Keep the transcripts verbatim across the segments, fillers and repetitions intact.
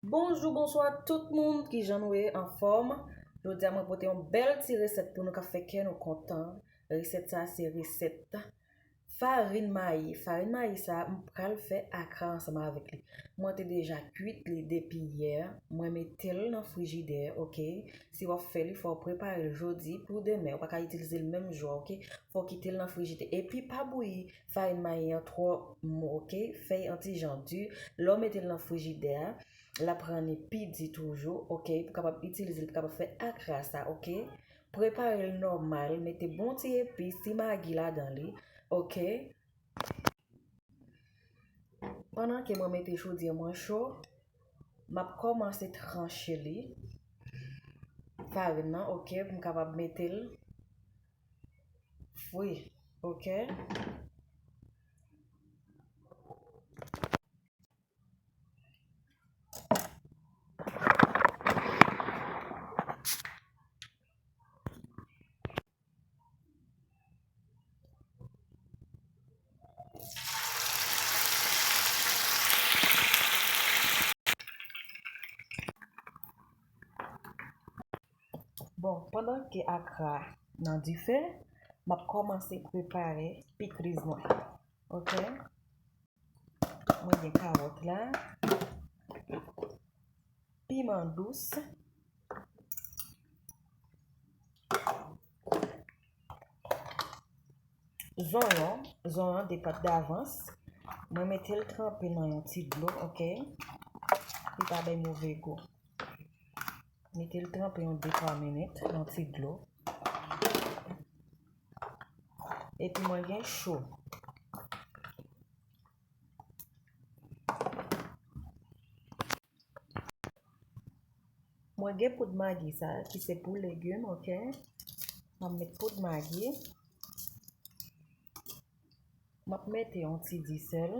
Bonjou, bonswa tout moun, kijan nou ye, anfòm? Jodi a mwen pote yon bèl ti resèt pou nou k ap fè kè nou kontan. Resèt sa a se resèt farin mayi. Farin mayi sa a, m pral fè akra ansanm avèk li. Mwen te deja kwit li depi yè. Mwen mete l nan frijidè, oke? Si w ap fè li, fò w prepare l jodi pou demen. Ou pa ka itilize l menm jou a, oke? Fò w kite l nan frijidè. Epi pa bouyi farin mayi an twò mou, oke? Fè l yon ti jan di. Lè w mete l nan frijidè a, l ap rann li pi di toujou, oke? Pou kapab itilize l, pou kapab fè akra sa, oke? Prepare l nòmal, mete bon ti epis, ti magi ladan li, oke? Pandan ke mwen mete chodyè mwen cho, m ap kòmanse tranche li, farin nan, oke, pou m kapab mete l fri, oke? Bon, pandan ke akra nan dife, m ap kòmanse prepare pikliz mwen. Oke? Mwen gen kawòt la, piman dous, zonyon, zonyon de pat davans. Mwen mete l tranpe nan yon ti dlo, oke? Li pa bay move gou. Mete l tranpe yon de twa minit nan ti dlo. Epi mwen gen cho. Mwen gen poud magi sa, ki se pou legim, oke? M ap met poud magi. M ap mete yon ti disèl.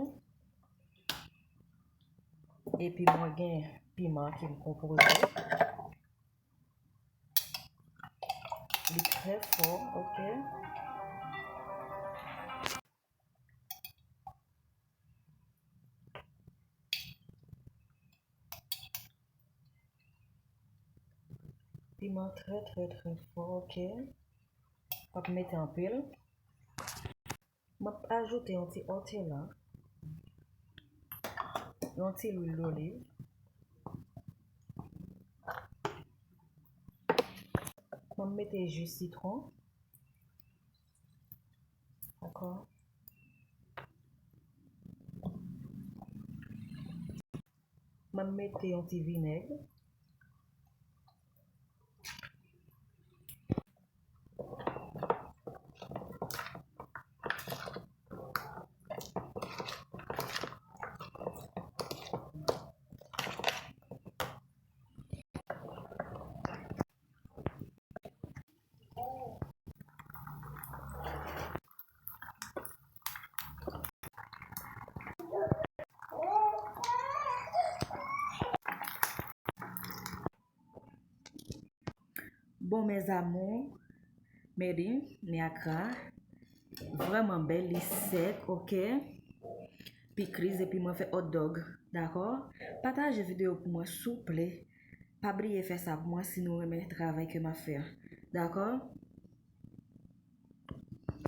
Epi mwen gen piman ke m konpoze. Li trè fò, oke? Piman trè, trè, trè fò, oke? Pa mete anpil. M ap ajoute yon ti òtèlan, yon ti lwil doliv. M ap mete ji sitwon. Dakò? M ap mete yon ti vinèg. Bon, mes amours, made in Niagara. Vrèman bèl, li sèk, oke? Pikliz, epi mwen fè hot dog, dakò? Pataje videyo pou mwen, souple. Pa bliye fè sa pou mwen si nou renmen travay ke m ap fè a. Dakò?